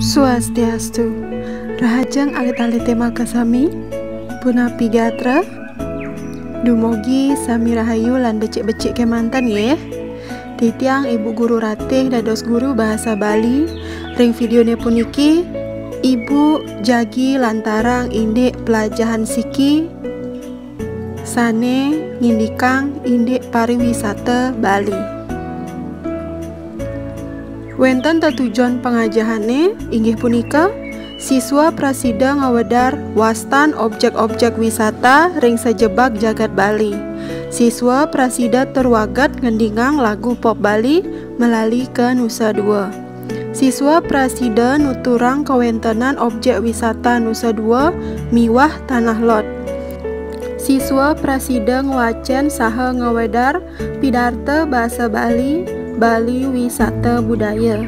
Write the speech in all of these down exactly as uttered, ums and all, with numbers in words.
Swastiastu. Rahajeng alit-alite makasami. Punapi gatra? Dumogi sami rahayu lan becik-becik kemanten nggih. Titiang Ibu Guru Ratih dados guru bahasa Bali. Ring videone puniki, Ibu jagi lantarang indik pelajahan siki sane ngindikang indik pariwisata Bali. Wenten tetujon pangajahane inggih punika, siswa prasida ngawedar wastan objek-objek wisata ring sajebag jagat Bali. Siswa prasida tur waget ngendingang lagu pop Bali malali ka Nusa Dua. Siswa prasida nuturang kawentenan objek wisata Nusa Dua miwah Tanah Lot. Siswa prasida ngwacen saha ngawedar pidarta basa Bali, Bali Wisata Budaya.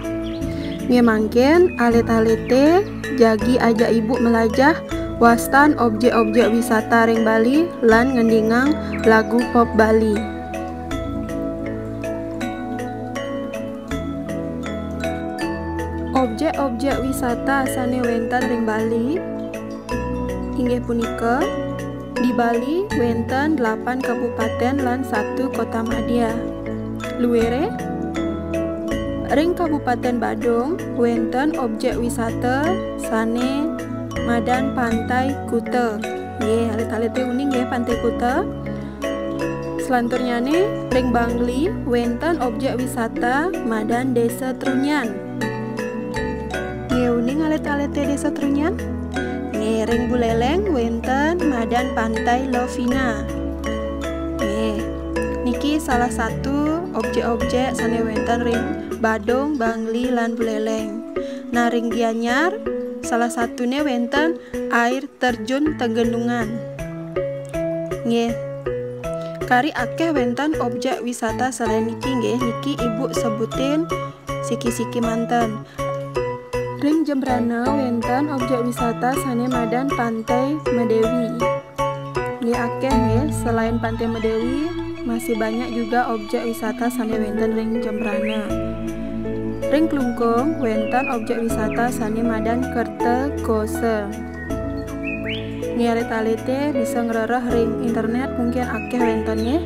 Nggih mangkin alit-alite jagi ajak ibu melajah wastan objek-objek wisata ring Bali lan ngendingang lagu pop Bali. Objek-objek wisata sane wenten ring Bali inggih punika, di Bali wenten delapan kabupaten lan satu kota madya. Luere, ring Kabupaten Badung wenten objek wisata sane madan Pantai Kuta. Nggih, alit-alite uning nggih Pantai Kuta. Selanturnyane ring Bangli wenten objek wisata madan Desa Trunyan. Nggih, uning alit-alite Desa Trunyan? Nggih, ring Buleleng wenten madan Pantai Lovina. Nggih, niki salah satu objek-objek sane wenten ring Badung, Bangli, lan Buleleng. Nah, ring Gianyar salah satune wenten air terjun Tegenungan. Nggih. Kari akeh wenten objek wisata selain niki nggih, niki ibu sebutin siki-siki manten. Ring Jembrana wenten objek wisata sane madan Pantai Medewi. Nggih akeh nggih, selain Pantai Medewi, masih banyak juga objek wisata sane wenten ring Jembrana. Ring Klungkung wenten objek wisata sane madan Kerta Gosa. Nggih alit-alite bisa ngrereh ring internet, mungkin akeh wenten nggih.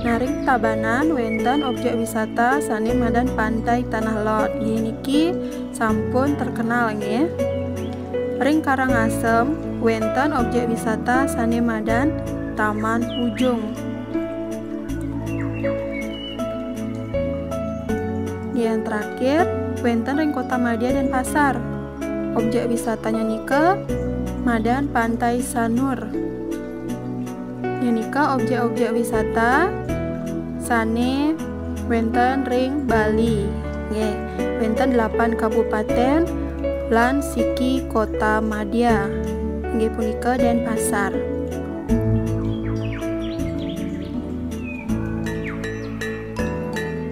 Nah, ring Tabanan wenten objek wisata sane madan Pantai Tanah Lot. Nggih niki sampun terkenal nggih. Ring Karangasem wenten objek wisata sane madan Taman Ujung. Yang terakhir, wenten ring Kota Madya Denpasar. Objek wisatanya nika madan Pantai Sanur. Nika objek-objek wisata sane wenten ring Bali. Nggih, wenten delapan kabupaten lan siki kota madya. Inggih punika Denpasar.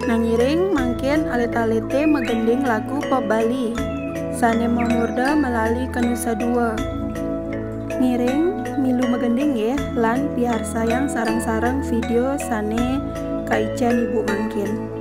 Nah, ngiring mangkin alit-alite magending lagu pop Bali sane mamurda Malali ka Nusa Dua. Ngiring milu magending nggih, lan piarsayang sareng-sareng video sane kaicen ibu mangkin.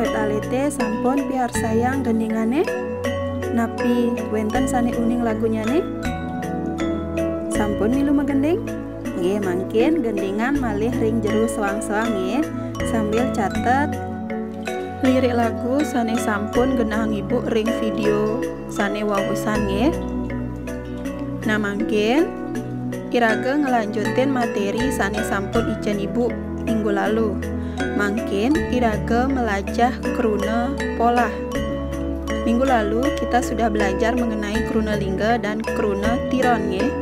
Alit-alité sampun piarsayang gendingané? Napi wénten sané uning lagunnyané? Sampun milu magending? Nggih, mangkin gendingan malih ring jero soang-soang nggih, sambil catet lirik lagu sané sampun genahang Ibu ring vidéo sané wausan nggih. Nah, mangkin iraga nglanjutin materi sané sampun icén Ibu minggu lalu. Mangkin iraga melajah kruna polah. Minggu lalu kita sudah belajar mengenai kruna lingga dan kruna tiron nggih.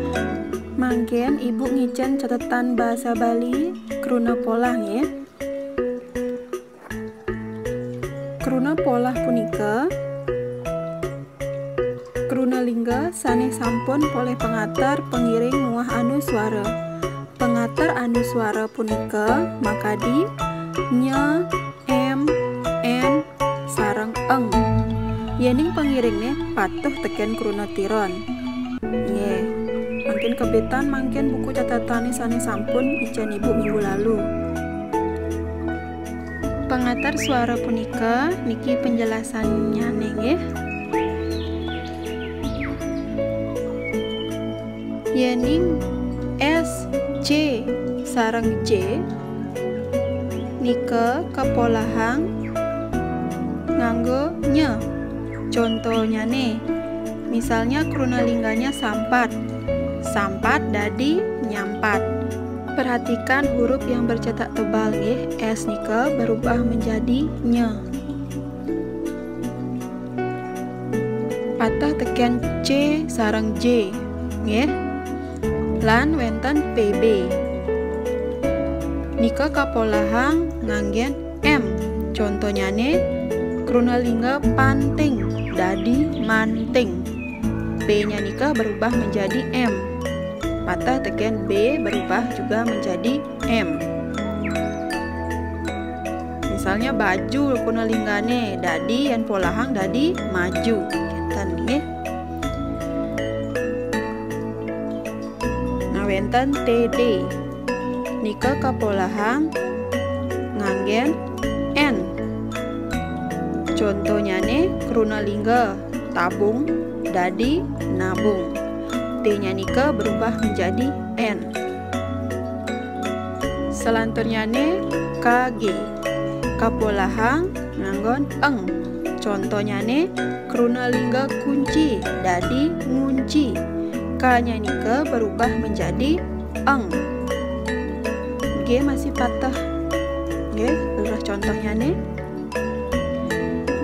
Mangkin Ibu ngicén catetan basa Bali kruna polah nggih. Kruna polah punika kruna lingga sané sampun polih pangater, pangiring muah anuswara. Pangater anuswara punika makadi nya, em, en, sareng eng. Yéning pangiringné patuh tekén kruna tiron. Nggih. Mangkin kabitan mangkin buku catetané sané sampun icén Ibu minggu lalu. Pangater swara punika niki penjelasannyané nggih. Yéning S, C, sareng J nika kapolahang nganggo nya. Contonyané, misalnya kruna lingganya sampat. Sampat dadi nyampat. Perhatikan huruf yang bercetak tebal nggih, S nika berubah menjadi nya. Patah tekén C sareng J nggih. Lan wénten P B. Nika kapolahang nganggén M. Contonyané, kruna lingga panting dadi manting. P-nya nika berubah menjadi M. Patah tekén B berubah juga menjadi M. Misalnya baju kruna linggané dadi yén polahang dadi maju. Kénten nggih. Nah, wénten T D. Nika kapolahang nganggén N. Contonyané kruna lingga tabung dadi nabung. T-nya nika berubah menjadi N. Selanturnyané K G. Kapolahang nganggon eng. Contonyané kruna lingga kunci dadi ngunci. K-nya nika berubah menjadi eng. G masih patah. Nggih, leres contonyané.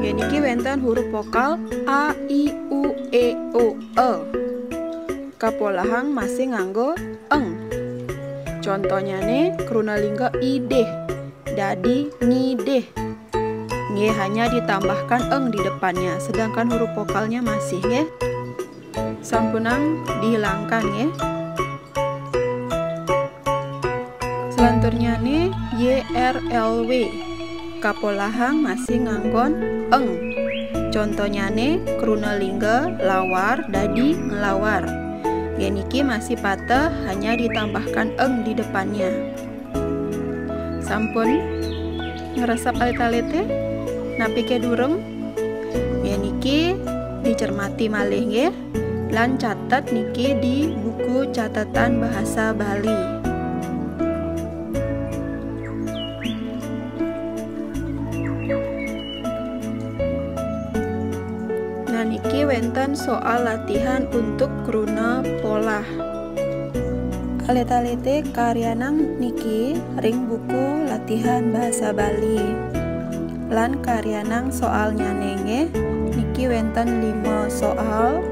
Nggih, niki wénten huruf vokal A, I, U, E, O, E. Kapolahang masih nganggo eng. Contonyané kruna lingga idih dadi ngidih. Nggih, hanya ditambahkan eng di depannya, sedangkan huruf vokalnya masih, nggih. Sampunang dihilangkan, nggih. Selanturnyané Y R L W. Kapolahang masih nganggon eng. Contonyané kruna lingga lawar dadi nglawar. Yén niki masih patah, hanya ditambahkan eng di depannya. Sampun ngresep alit-alité? Napiké durung? Yén niki dicermati malih nggih. Lan catet niki di buku catetan bahasa Bali. Nah, niki wénten soal latihan untuk kruna polah. Alit-alité karyanang niki ring buku latihan bahasa Bali. Lan karyanang soalnyané nggih, niki wénten lima soal.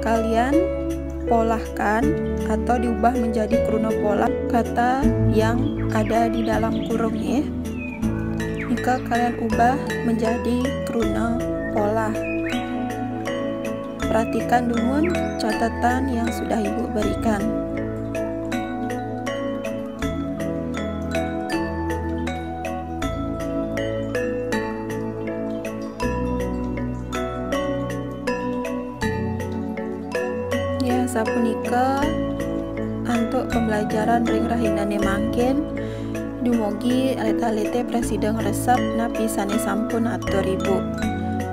Kalian polahkan atau diubah menjadi kruna polah kata yang ada di dalam kurung nggih. Nika kalian ubah menjadi kruna polah. Perhatikan dumun catetan yang sudah Ibu berikan. Ya, sapunika antuk pembelajaran ring rahinané mangkin. Dumugi alit-alité prasida ngresep napi sané sampun atur Ibu.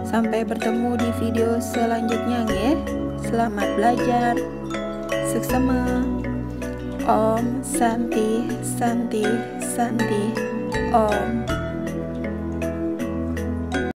Sampai bertemu di video selanjutnya nggih. Selamat belajar. Suksema. Om Santi, Santi, Santi. Om.